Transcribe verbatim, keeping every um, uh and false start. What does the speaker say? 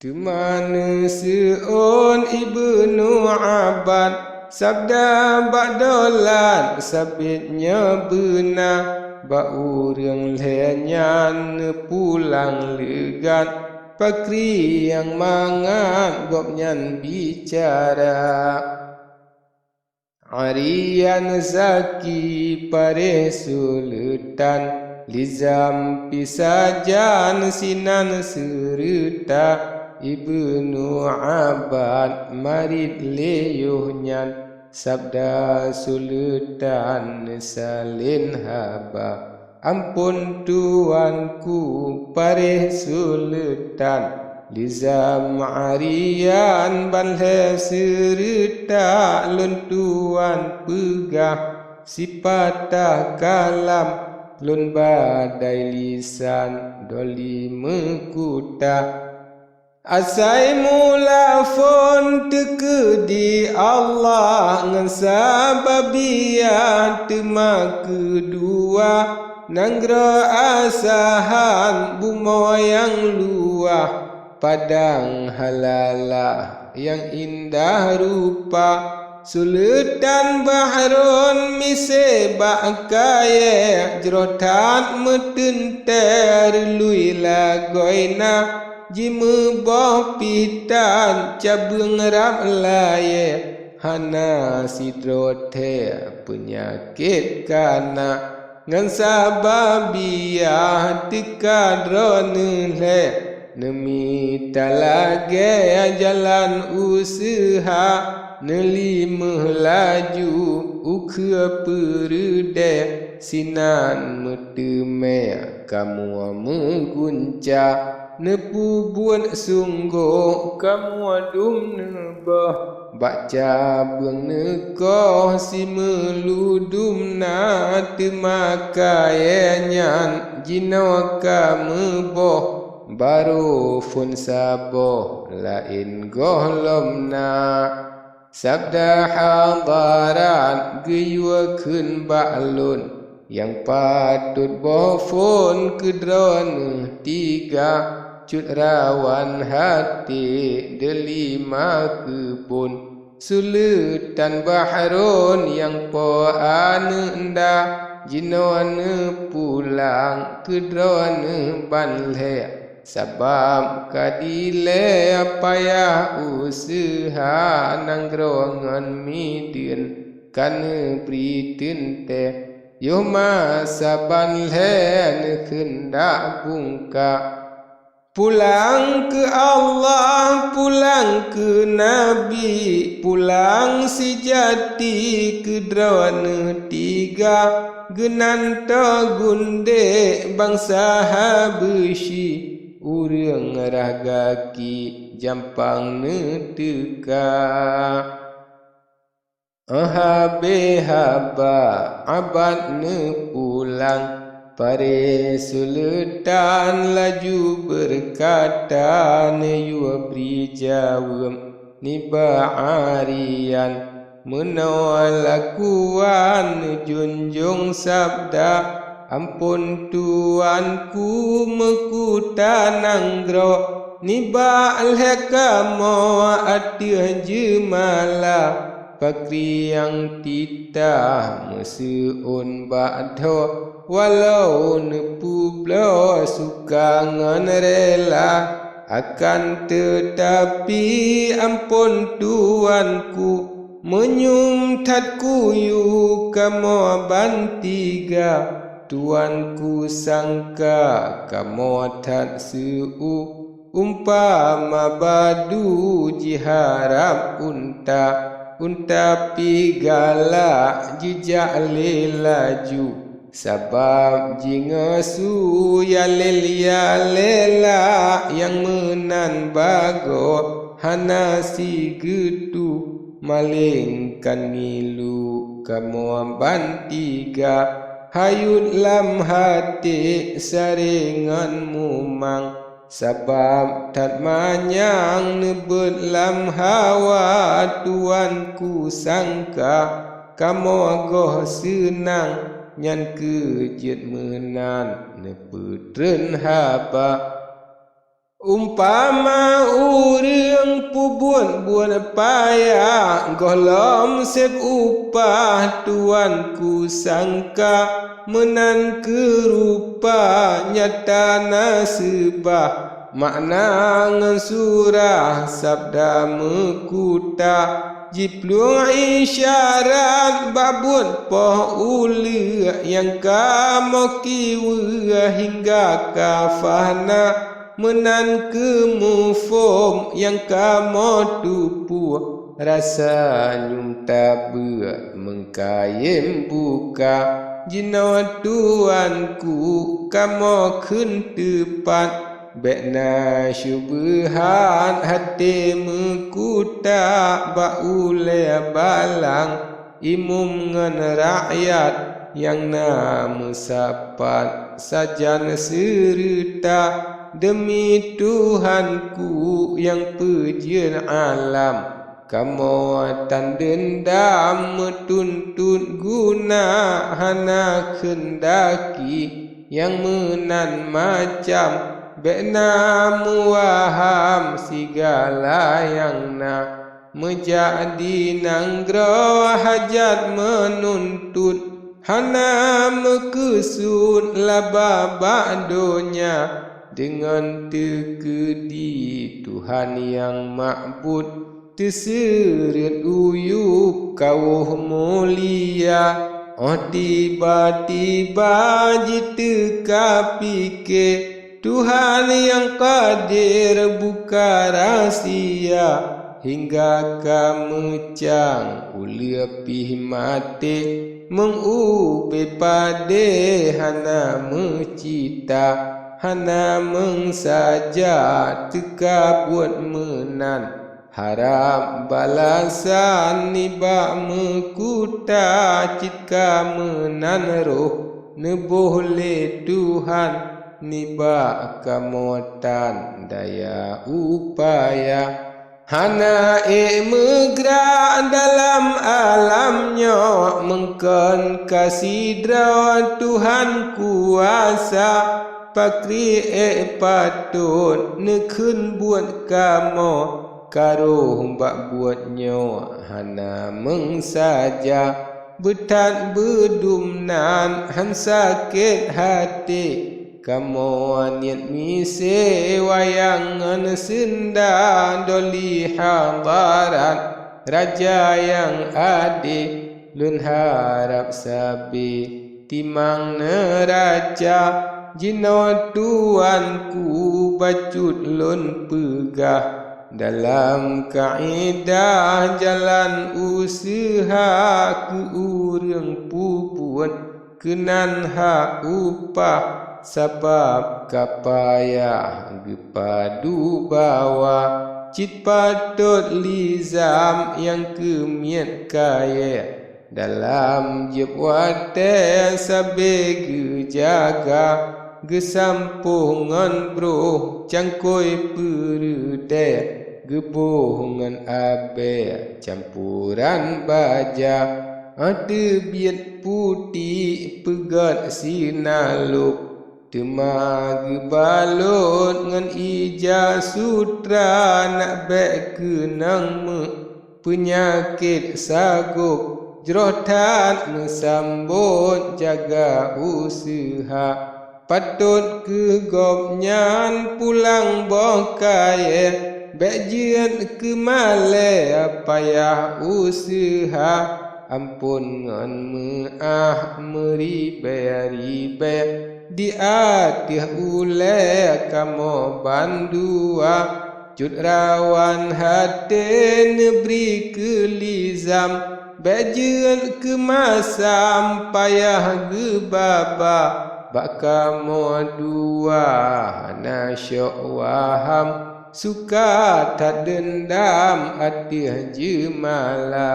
Teuma neuseuôn Ibnu Abbas, sabda bak dolat sabit nyoe beuna, bak ureuëng lhée nyan neupulang leugat, pakri nyang mangat gobnyan bicara. Arian Zaki paréh Suleutan, Lizam pih sajan sinan seureuta, Ibnu Abbas marit lé yoh nyan, sabda Suleutan neusalén haba. Amphon tuanku paréh Suleutan, Lizam Arian ban lhée seureuta, lôn tuan peugah sipatah kalam, lôn badai lisan doli meukuta. Asai mula phon teukeudi Allah ngon sababiah, teuma keudua nanggroe Asahan, bumoe nyang luwah, padang halalah nyang indah rupa. Suleutan Bahrun miseue bak kayée, jroh that meuteuntée reului lagoina, jimeuboh pih that cabeueng rab layée, hana sidroe thée peunyakét kana. Ngon sababiah teuka droeneuh lhée, neumita lagée jalan useuha, neulimeue laju ukeue peureudée, sinan meuteumé kamoe meugunca. Neupeubuet sunggoh kamoe dum neuboh, bak cabeueng neukoh simeuludum na, teuma kayée nyan jinoe ka meuboh, barô phon saboh laén gohlom na. Sabda hadarat geuyue kheun bak lôn, nyang patot boh phon keu droeneuh tiga, cut rawan haté deulima keuphon. Suleutan Bahrun nyang po aneuëk nda, jinoe neupulang keu droeneuh ban lhée. Sabab ka dilée payah useuha, nanggroe ngon mideuen ka neubri teuntée, yoh masa ban lhée neukheun dak bungka. Pulang keu Allah, pulang keu Nabi, pulang sijati keu droeneuh tiga, geunan toh gundék bansa Habasyi. Ureuëng rhah gaki jampang neuteuka. Óh habéh haba Abbas neupulang, paréh Suleutan laju beurkata, neuyue bri jaweueb nibak Arian. Meunoe lakuan neujunjung sabda, amphon tuanku meukuta nanggroe, nibak lhée kamoe ateueh jeumala, pakri nyang titah meuseuôn bak dhoe, walau neupeubloe suka ngon rela. Akan teutapi amphon tuanku, meunyum that kuyue kamoe ban tiga, tuanku sangka kamoe that seu, umpama badu jiharab unta, unta pih galak jijak lé laju. Sabab jingoe su yalel-yalela nyang meunan bagoe hana sigeutu, maleng kan milu kamoe ban tiga. Hayut lam haté saré ngon mumang, sabab that manyang neubeuet lam hawa tuanku sangka kamoe goh seunang, nyan keuh jeuet meunan neupeutreun haba. Umpama ureuëng peubuet buet payah, gohlom seb upah tuanku sangka, meunan keuh rupa nyata na seubah, makna ngon surah sabda meukuta. Jiplueng isyarat bak buet poh uleue nyang kamoe kiweu hingga ka fana, meunan keuh muphom nyang kamoe tupeue. Rasa nyum tabeuet meukayém buka, jinoe tuanku kamoe kheun teupat. Bék na syubeuhat até meukuta bak ulée balang, imum ngon rakyat nyang na meusapat sajan seureuta. Deumi Tuhanku nyang peujeuet alam, kamoe tan deundam meutuntot guna, hana kheundaki nyang meunan macam. Bék na meuwaham sigala nyang na, meujak di nanggroe hajat meununtut, hana meukeusut laba bak donya. Deungon teukeudi Tuhan nyang makbut, teuseureut uyueb kawoh mulia. Óh tiba-tiba jiteuka pike, Tuhan nyang kadir buka rahsia, hingga ka meucang uleue pih maté, meung ubé padé hana meucita, hana meunsaja teuka buet meunan. Harab balasan nibak meukuta, cit ka meunan roh neuboh lé Tuhan nibak kamoe tan daya upaya. Hana ék meugrak dalam alam nyoe, meungkon ka sidroe Tuhan kuasa. Pakri ék patot neukheun buet kamoe, ka roh bak buet nyoe hana meunsaja. Beuthat beudum nan han sakét até, kamoe niet miseue wayang ngon seunda doli hadarat Raja nyang adé. Lôn harab sabe timang neuraca, jinoe tuanku bacut lôn peugah. Dalam kaidah jalan useuha keu ureuëng peubuet keunan hak upah, sabab ka payah geupadu bawa. Cit patot lizam nyang keumiet kayée, dalam jieb watée sabe geujaga, geusampôh ngon broh cangkôi peureudée, geuboh ngon abée campuran baja. Ateubiet putéh peugét sinalôb, teuma geubalot ngon ija sutra, nak bék keunong meuh peunyakét sagob. Jroh that meusambot jaga useuha, patot keu gobnyan pulang boh kayée. Bék jeuet keu malée payah useuha, amphon ngon meuáh meuribée-ribée di ateueh ulée kamoe bandua. Cut rawan até neubri keu lizam, bék jeuet keu masam payah geubaba. Bak kamoe dua hana syok waham, suka that deundam ateueh jeumala.